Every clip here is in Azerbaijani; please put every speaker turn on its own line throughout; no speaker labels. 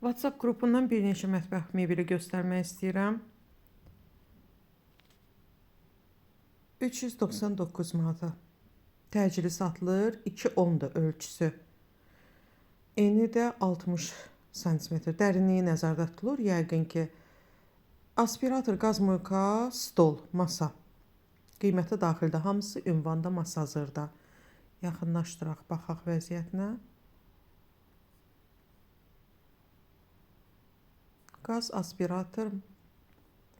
WhatsApp qrupundan bir neçə mətbəx mebeli göstərmək istəyirəm. 399 manata təcili satılır. 2,10-dur ölçüsü. Eni də 60 sm. Dərinliyi nəzərdə tutulur. Yəqin ki, aspirator, qaz moyka, stol, masa. Qiyməti daxildə. Hamısı ünvanda, masa hazırda. Yaxınlaşdıraq, baxaq vəziyyətinə. Qaz, aspirator,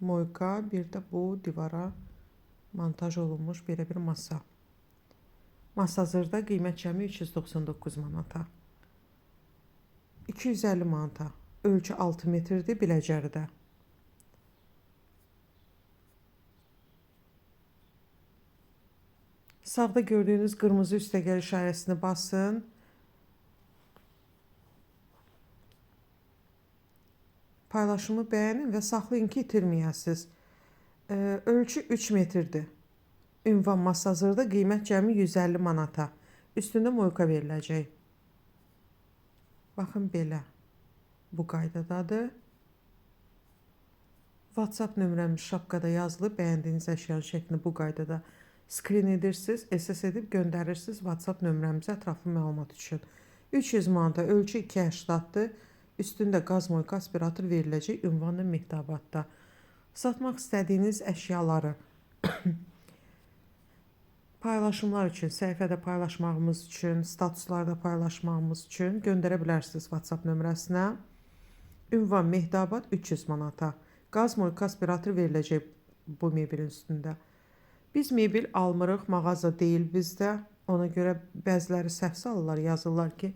moyka, bir də bu divara montaj olunmuş belə bir masa. Masa hazırda, qiymət cəmi 399 manata. 250 manata. Ölçü 6 metrdir, Biləcəridə. Sağda gördüyünüz qırmızı üstəgəl işarəsini basın. Paylaşımı bəyənin və saxlayın ki, itirməyəsiniz. Ölçü 3 metrdir. Ünvan masa hazırda, qiymət cəmi 150 manata. Üstündə moyka veriləcək. Baxın belə. Bu qaydadadır. WhatsApp nömrəmiz şapkada yazılıb. Bəyəndiyiniz əşyanın şəklini bu qaydada skrin edirsiniz, SS edib göndərirsiniz WhatsApp nömrəmizə ətraflı məlumat üçün. 300 manata, ölçü 2,80-dır. Üstündə qaz moyka, aspirator veriləcək ünvanı Mehtabadda. Satmaq istədiyiniz əşyaları paylaşımlar üçün, səhifədə paylaşmağımız üçün, statuslarda paylaşmağımız üçün göndərə bilərsiniz WhatsApp nömrəsinə. Ünvan Mehtabad 300 manata. Qaz moyka, aspirator veriləcək bu mebelin üstündə. Biz mebel almırıq, mağaza deyil bizdə. Ona görə bəziləri səhv salırlar, yazırlar ki,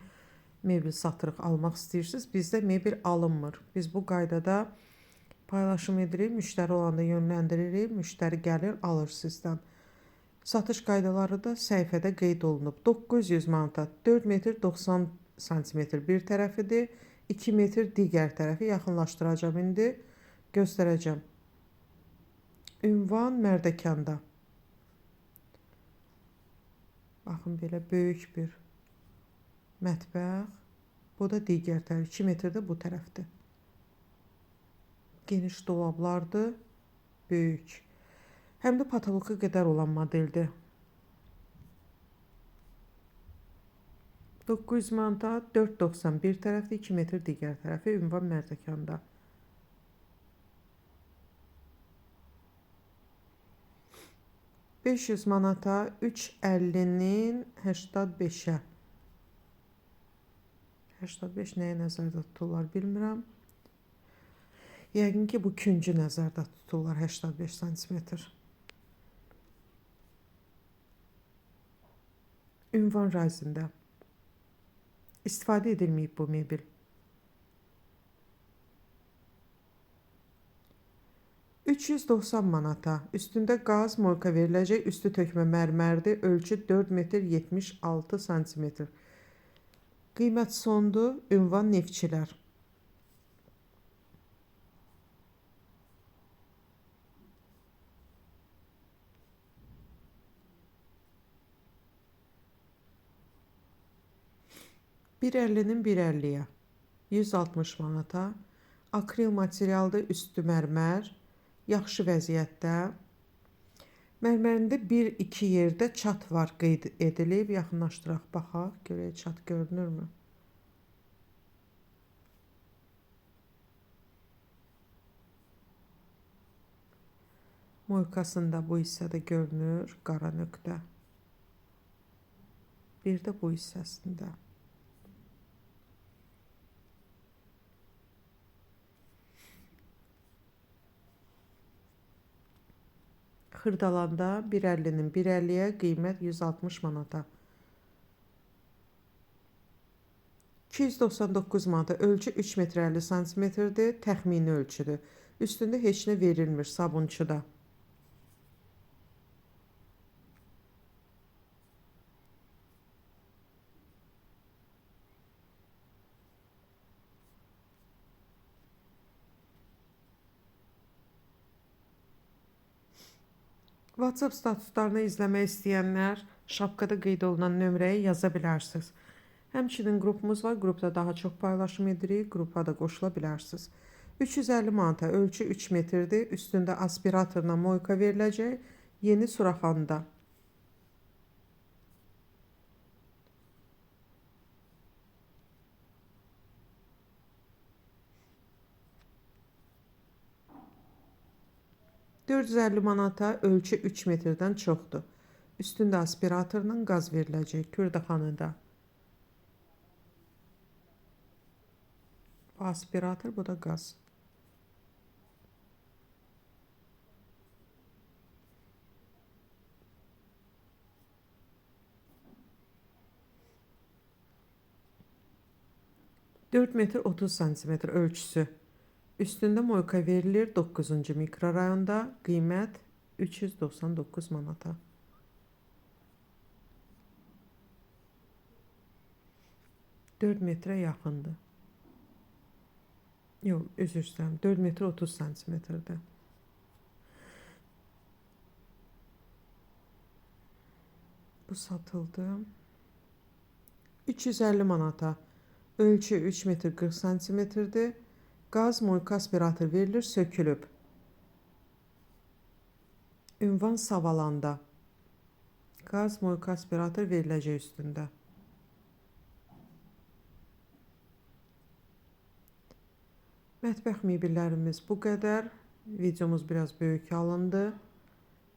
mebel satırıq, almaq istəyirsiniz. Bizdə mebel alınmır. Biz bu qaydada paylaşım edirik, müştəri olanda yönləndiririk, müştəri gəlir, alır sizdən. Satış qaydaları da səhifədə qeyd olunub. 900 manata, 4 metr 90 santimetr bir tərəfidir, 2 metr digər tərəfi. Yaxınlaşdıracağam indi, göstərəcəm. Ünvan Mərdəkanda. Baxın, belə böyük bir mətbəx. Bu da digər tərəf. 2 metr də bu tərəfdir. Geniş dolablardır. Böyük. Həm də patoloka qədər olan modeldir. 900 manata, 4,90 bir tərəfdir, 2 metr digər tərəfi. Ünvan Mərdəkanda. 500 manata, 3,50-nin 85-ə. 85 nəyə nəzərdə tuturlar bilmirəm. Yəqin ki, bu küncü nəzərdə tuturlar 85 santimetr. Ünvan Razində. İstifadə edilməyib bu mebel. 390 manata. Üstündə qaz moyka veriləcək. Üstü tökmə mərmərdir. Ölçü 4 metr 76 santimetr. Qiymət sondur. Ünvan Neftçilər. Bir 50-nin 1,50-yə. 160 manata. Akril materialdır, üstü mərmər. Yaxşı vəziyyətdə. Mərmərində 1-2 yerdə çat var qeyd edilib. Yaxınlaşdıraq, baxaq. Görək çat görünürmü? Moykasında bu hissədə görünür qara nöqtə. Bir də bu hissəsində. Xırdalanda 1,50-nin 1,50-yə, qiymət 160 manata. 299 manata, ölçü 3 metr 50 santimetrdir, təxmini ölçüdür. Üstündə heç nə verilmir sabunçuda. WhatsApp statuslarını izləmək istəyənlər şapkada qeyd olunan nömrəyə yaza bilərsiniz. Həmçinin qrupumuz var. Qrupda daha çox paylaşım edirik. Qrupa da qoşula bilərsiniz. 350 manata, ölçü 3 metrdir. Üstündə aspiratorla moyka veriləcək. Yeni Suraxanıda. ...450 manata, ölçü 3 metrdən çoxdur. Üstündə aspiratorla qaz veriləcək Kürdəxanıda. Bu aspirator, bu da qaz. ...4 metr 30 santimetr ölçüsü. Üstündə moyka verilir 9-cu mikrorayonda. Qiymət 399 manata. ...4 metrə yaxındır. Yox, üzr istəyirəm. 4 metr 30 santimetrdir. Bu satıldı. 350 manata. Ölçü 3 metr 40 santimetrdir. Qaz moyka aspirator verilir, sökülüb. Ünvan Savalanda. Qaz moyka aspirator veriləcək üstündə. Mətbəx mebellərimiz bu qədər. Videomuz biraz böyük alındı.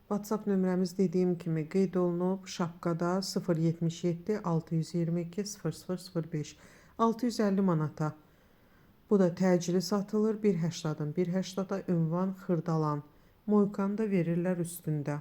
WhatsApp nömrəmiz dediyim kimi qeyd olunub. Şapkada 077 622 0005 650 manata. Bu da təcili satılır. 1.80-dan 1.80-a, ünvan Xırdalan. Moykanı da verirlər üstündə.